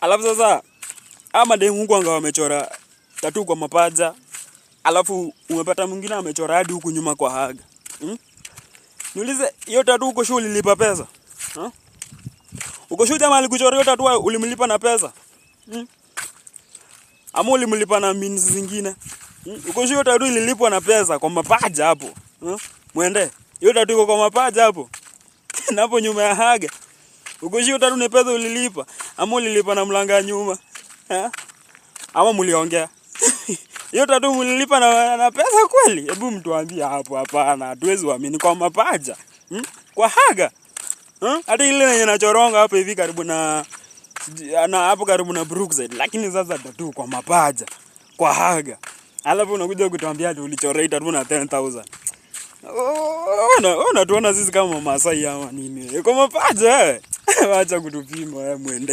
Alafu sasa ama demu huku anga wamechora tattoo kwa mapaja. Alafu umepata mwingine amechora hadi huku nyuma kwa haga. Niulize, hiyo tattoo uko sure ulilipa pesa? Huh? Uko sure jamaa alikuchora hiyo tattoo ulimlipa na pesa? Ama ulimlipa na means zingine? Uko sure hiyo tattoo ililipwa na pesa kwa mapaja hapo? Mwende. Hiyo tattoo iko kwa mapaja hapo. Na hapo nyuma ya haga. Uko sure tattoo ni pesa ulilipa? Ama ulilipa na mlango ya nyuma? Ha? Ama mliongea? Hiyo tattoo mlilipa na pesa kweli? Hebu mtuambie hapo. Hapana, hatuwezi kuamini kwa mapaja. Kwa haga. Hata ile yenye nachoronga hapo hivi karibu na hapo karibu na Brookside, lakini sasa tattoo kwa mapaja, kwa haga. Alafu unakuja kutuambia ati ulichora tattoo na 10,000. Ona, tuona sisi kama Masai ama nini? Kwa mapaja eh. Wacha kutupima wewe, mwende.